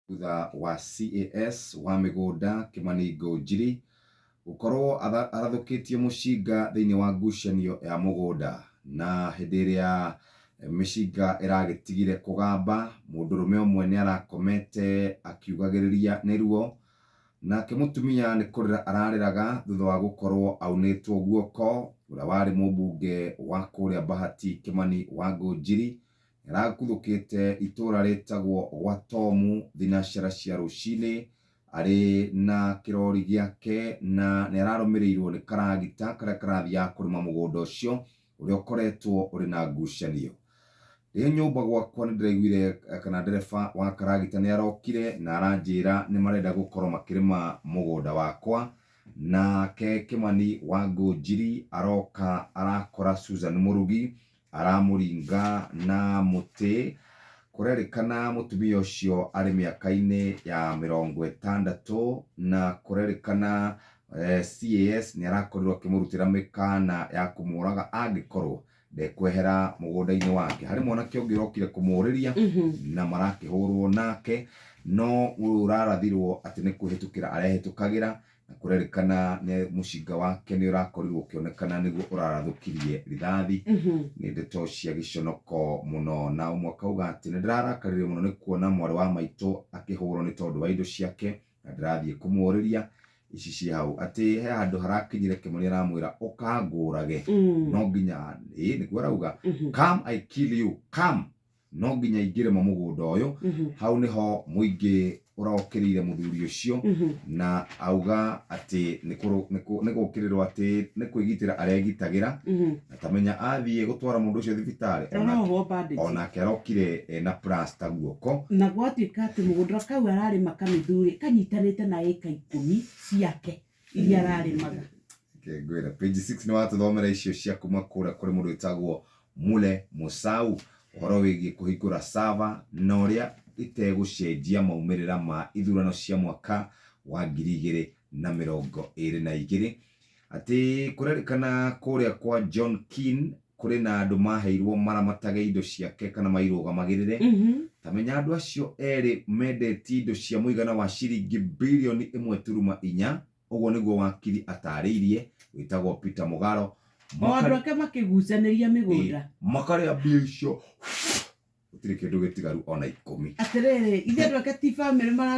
Thutha wa CAS wa mĩgũnda Kĩmani Ngũnjiri gũkorwo arathũkĩtie mũcinga thĩinĩ wa ngucanio ya mũgũnda na hĩndĩ ĩrĩa mĩcinga ĩragĩtigire kũgamba mũndũrũme ũmwe nĩ arakomete akiugagĩrĩria nĩ ruo nake mũtumia nĩ kũrĩra ararĩraga thutha wa gũkorwo aunĩtwo guoko. Ũrĩa warĩ mũmbunge wa kũrĩa Bahati Kĩmani wa Ngũnjiri Nĩarakuthũkĩte itũra rĩtagwo gwa Tomu thinacara cia rũcinĩ arĩ na kĩrori gĩake na nĩararũmĩrĩirwo nĩ karagita karĩa karathiaga kũrĩma mũgũnda ũcio ũrĩa ũkoretwo ũrĩ na ngucanio. Ndĩ nyũmba gwakwa nĩndĩraiguire kana ndereba wa karagita nĩarokire na aranjĩra nĩmarenda gũkorwo makĩrĩma mũgũnda wakwa. Nake Kĩmani wa Ngũnjiri aroka arakora Susan Mũrugi aramũringa na mũtĩ. Kũrerĩkana mũtumia ũcio arĩ mĩaka-inĩ ya mĩrongo ĩtandatũ na kũrerĩkana CAS nĩ arakorirwo akĩmũrutĩra mĩkana ya kũmũraga angĩkorwo ndekwehera mũgũnda-inĩ wake. Harĩ mwanake ũngĩ ũrokire kũmũrĩria na marakĩhũrwo nake, no ũyũ ũrarathirwo atĩ nĩ kwĩhĩtũkĩra arehĩtũkagĩra na kũrerĩkana nĩ mũcinga wake nĩ ũrakorirwo ũkĩonekana nĩguo ũrarathũkirie rithathi. Nĩ ndeto cia gĩconoko mũno, na ũmwe akauga atĩ nĩ ndĩrarakarire mũno nĩ kuona mwarĩ wa maitũ akĩhũrwo nĩ tondũ wa indo ciake na ndĩrathiĩ kũmũrĩria ici ciĩ hau atĩ he handũ harakinyire Kĩmani aramwĩra ũkangũrage no nginya ĩĩ nĩguo arauga, "Come I kill you, come," no nginya ingĩrĩma mũgũnda ũyũ. Hau nĩho mũingĩ ũrokĩrĩire mũthuri ũcio na auga atĩ nĩ gũkĩrĩrwo atĩ nĩ kwĩgitĩra aregitagĩra na tamenya athiĩ gũtwara mũndũ ũcio thibitarĩ Arohwo bandage. Onake arokire ena plaster guoko. Na gwatuĩka atĩ mũgũnda kau ararĩma kamĩthurĩ kanyitanĩte na ĩka 10 ciake iria ararĩmaga. Reke ngwĩre page 6 nĩ watũthomera icio cia kuma kũrĩa kũrĩ mũndũ wĩtagwo Mule Musau ũhoro wĩgiĩ kũhingũra server na ũrĩa itegũcenjia maumĩrĩra ma ithurano cia mwaka wa 2022, atĩ kũrerĩkana kũrĩa kwa John Keane kũrĩ na andũ maheirwo maramatage indo ciake kana mairũgamagĩrĩre. Ta menya andũ acio erĩ mendetie indo cia mũigana wa ciringi birioni 1.4, ũguo nĩguo wakiri atarĩirie wĩtagwo Peter Mugaro. O andũ ake makĩgucanĩria mĩgũnda. Makarĩa mbia icio, gũtirĩ kĩndũ gĩtigaru ona 10. Atĩrĩrĩ, ithe andũ ake ti bamĩrĩ mara